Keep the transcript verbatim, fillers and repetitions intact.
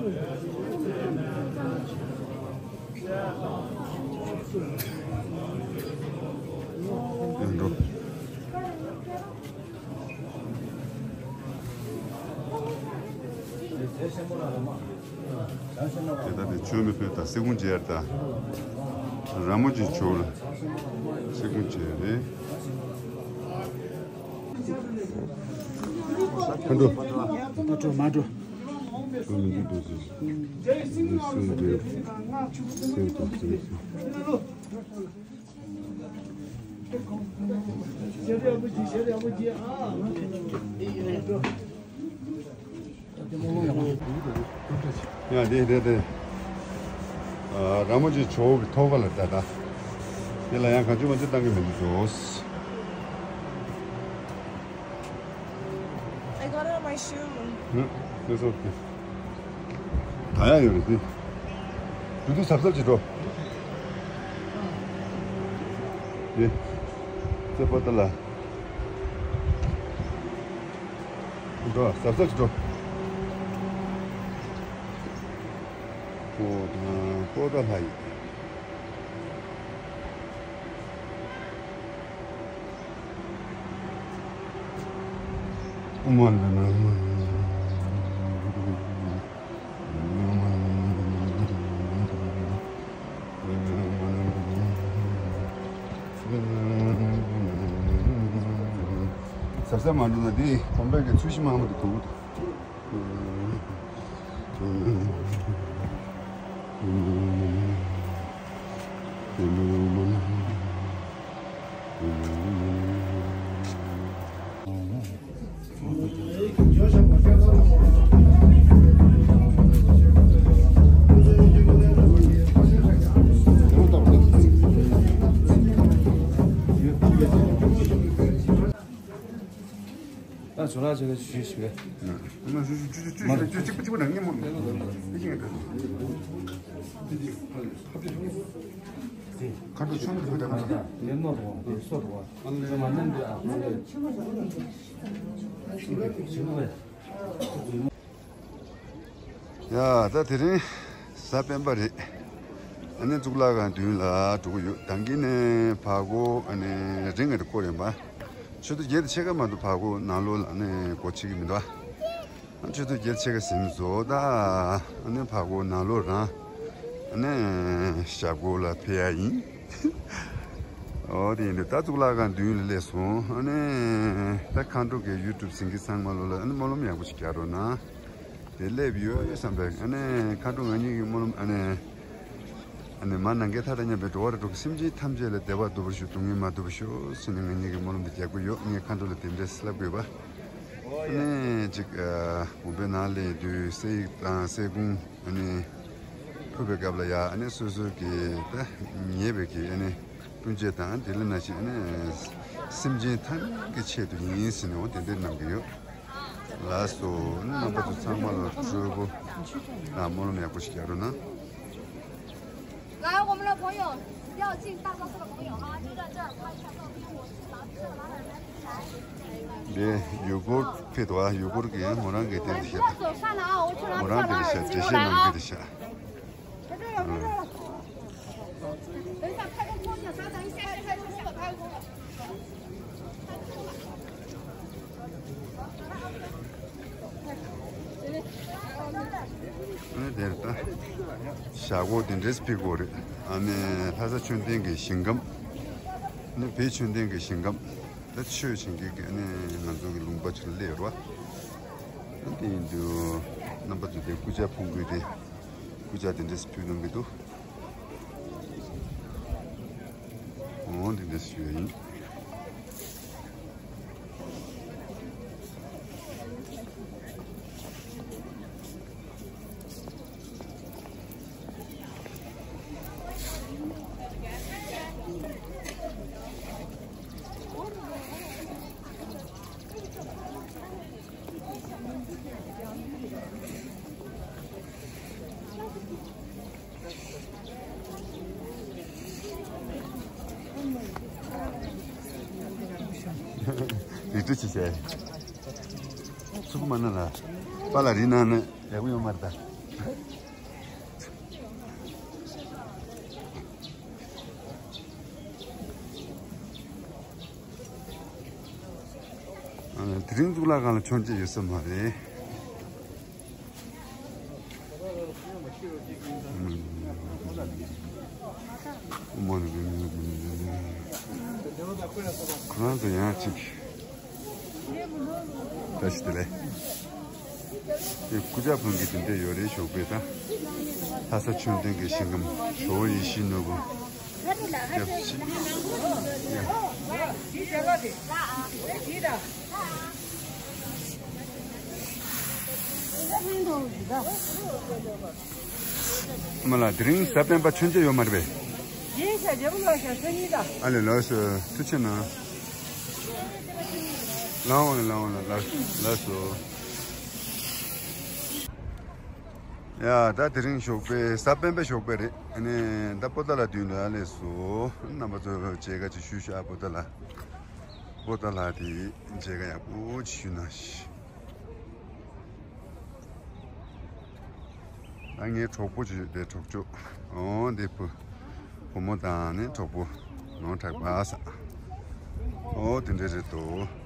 ཡིན་འགྲོ། དེ་ལྟ་སྟེ་མཆོད་མེ་ཕུལ་དང་སེ་གུང་མཇལ་དང་། ར་མོ་ཆེ་ཇོ་བོ་ལ་སེ་གུང་མཇལ་རེད། མ་འགྲོ། མ་འགྲོ། མ་འགྲོ། ཡ་དེ་དེ་དེ། ཨ། ར་མོ་ཆེ་ཇོ་བོ་གི་ཐོག་ཁ་ལ་ད་ད། དེ་ལ་ཡང་གང་བྱུང་མ་བྱུང་བཏང་གི་མི་འདུག་ཇོ། I got it on my shoe. ཧུམ། It's okay. ད་ཡང་ཡོད་རེད་དེ། དུ་དུ་གཟབ་གཟབ་བྱེད་འགྲོ། དེ། ཙེ་པ་ཏ་ལ། འགྲོ། གཟབ་གཟབ་བྱེད་འགྲོ། པོ་ཏ་པོ་ཏ་ལྷ་ཡི། གཟབ་གཟབ་མ་འགྲོ་ན་དེ་གོམ་པ་གི་ཚུལ་ཤིང་མང་པོ་དེ་གོ་གི་འདུག་ད་ཇོ་ལགས་ཇོ་ལགས་ཞུ་ཞུ། ཁ་འགྲོ་ཆུང་དུ་ཕུད་ད་མ་ད། ལེན་ནོ་དང་དེ་སོ་དང་། ང་མ་ནན་དུ་ཨ། ཞུ་ཞུ། ཡ། ད་དེ་རིང་གཟའ་སྤེན་པ་རེད། ཨ་ནི་གཙུག་ལག་ཁང་མདུན་ལ་འགྲོ་གི་ཡོད། ད་གིན་ནས་བར་སྐོར་ཨ་ནི་རིང་ངེར་སྐོར་ཡིན་པ། ཆུ་ཚོད་བརྒྱད་དང་ཕྱེད་ཀ་མ་གཏོགས་བར་སྐོར་ནང་ལོགས་ལ་ཨ་ནི་སྒོ་ཕྱེ་གི་མི་འདུག་ཨ་ཆུ་ཚོད་བརྒྱད་ཕྱེད་ཀ་ཟིན་བཟོ་ད། ཨ་ནི་བར་སྐོར་ནང་ལོགས་རང་ཨ་ནི་ཞབས་སྐོར་ལ་ཕེབས་ཡ་ཡིན། འོ་དེ་ཡིན་དུས་ད་གཙུག་ལག་ཁང་མདུན་ལ་སླེབས་སོང་། ཨ་ནི་ད་མཁའ་འགྲོ་གི་ཡུལ་གྲུབ་ཟིན་གི་ཚང་མ་ལོ་ལ་ཨ་ནི་སྨོན་ལམ་ཡག་པོ་ཞིག་རྒྱག་རོགས་གནང་། དེ་སླེབས་ཡོད་བསམ་པས། ཨ་ནི་མཁའ་འགྲོ་ང་གཉིས་ཀྱི་སྨོན་ལམ་ཨ་ནི། ཨ་ནི་མ་ནམ་མཁའི་མཐའ་དང་མཉམ་པའི་འགྲོ་བ་རིགས་དྲུག་གི་སེམས་ཅན་ཐམས་ཅད་ལ་བདེ་བ་འདོད་པར་ཞུ། སྡུག་བསྔལ་མ་འདོད་པར་ཞུ་ཟེར་ནས་ང་གཉིས་ཀྱི་སྨོན་ལམ་དེ་རྒྱག་གི་ཡོད། ངས་མཁའ་འགྲོ་ལ་དེ་འདྲས་ལབ་དགོས་པ། ཨ་ནི་ཅིག་ཨ། དགོན་པའི་ནང་སླེབས་དུས་གསེར་ཡིག་དང་གསེར་ཀུང་ཨ་ནི་ཕུལ་བའི་སྐབས་ལ་ཡ། ཨ་ནི་སོ་སོ་གི་ད་ཉེ་བའི་གི་ཨ་ནི་སྤུན་མཆེད་དང་དེ་ལ་ན་ཞིག་ཨ་ནི་སེམས་ཅན་ཐམས་ཅད་ཀྱི་ཆེད་དུ་ཡིན་ཟེར་ནས་འོ་དེ་འདྲས་གནང་གི་ཡོད། ལགས་སོ། རྣམ་པ་ཚོ་ཚང་མ་ལ་སྤྲོ་པོ་དང་སྨོན་ལམ་ཡག་པོ་ཞིག་རྒྱག་རོགས་གནང་། 来，我们的朋友要进大昭寺的朋友啊，就在这儿拍一下照片。我是老师，老师来。 འདི་ཡུལ་སྐོར་ཕེབས་འདུག་ཨ། ཡུལ་སྐོར་གྱི་མོ་རང་གི་དེ་འདི་ཤག་མོ་རང་དེ་འདི་ཤག་འགྲེལ་བཤད་གནང་གི་འདི་ཤག་ཨ་ནི་དེར་ད་ཞག་པོ་དེ་འདྲས་ཕེབས་དགོས་རེད། ཨ་ནི་ལྷ་ས་ཆོས་ལྡན་གྱི་ཞིང་ཁམས། ཨ་ནི་བོད་ཆོས་ལྡན་གྱི་ཞིང་ཁམས། ད་ཆོས་བྱེད་མཁན་གྱི་ཨ་ནི་ང་ཚོ་གི་ལུང་པ་ཆུ་ལ་སླེབས་རོགས། ཨ་དེ་ཡིན་དུས་རྣམ་པ་ཚོ་དེ་སྐུ་ཕྱྭ་ཕུང་པོའི་དེ་སྐུ་ཕྱྭ་དེ་འདྲས་ཕུལ་གནང་གི་འདུག་འོ་དེ་འདྲས་ཞུ་ཡ་ཡིན། རི་ཁྲི་ཆེ་ཆེ། ཚུགས་མ་ན་ལ། པ་ལ་རི་ནང་ནས་ཡག་པོ་ཡོད་མ་རེད་ད། ཨ། དེ་རིང་གཙུག་ལག་ཁང་ལ་མཆོད་མཇལ་ཡོད་ས་མ་རེད། ཁོ་རང་ཚོ་ཡང་ཅིག་བཀྲ་ཤིས་བདེ་ལེགས། དེ་སྐུ་ཕྱྭ་ཕུན་གྱི་དེ་འདྲས་ཡོད་རེད། ཞོགས་པའི་ད་ལྷ་ས་ཆོས་ལྡན་གྱི་ཞིང་ཁམས་ཇོ་བོ་ཡིད་བཞིན་ནོར་བུ། སྐྱབས་ཤིག་ཨ་མ་ལགས། དེ་རིང་གཟའ་སྤེན་པ་མཆོད་མཇལ་ཡོད་མ་རེད་པས། ཡིན་ཤག་རྒྱལ་པོ་ལགས་ཤག་སང་ཉིན་ད། ཨ་ལས། ལགས་སོ། ཐུགས་རྗེ་གནང་། ལགས་འོང་། ལགས་འོང་། ལགས། ལགས་སོ། ཡ། ད་དེ་རིང་ཞོགས་པའི་གཟའ་སྤེན་པའི་ཞོགས་པ་རེད། ཨ་ནི་ད་པོ་ཏཱ་ལ་མདུན་ལ་སླེབས་སོང་། རྣམ་པ་ཚོ་མཇལ་ཁ་ཅིག་ཞུ་ཤག་པོ་ཏཱ་ལ། པོ་ཏཱ་ལ་དེ་མཇལ་ཁ་ཡག་པོ་ཅིག་ཞུ་ན་ཤི། ད་ངའི་གྲོགས་པོ་ཅིག་ཡོད་པའི་གྲོགས་ཅོ། ཨོ། འདི་བུ་བུ་མོ་དང་ནི་གྲོགས་པོ་ནོར་གྲགས་པ་ས། ཨོ། དེ་འདྲ་རེད་དོ།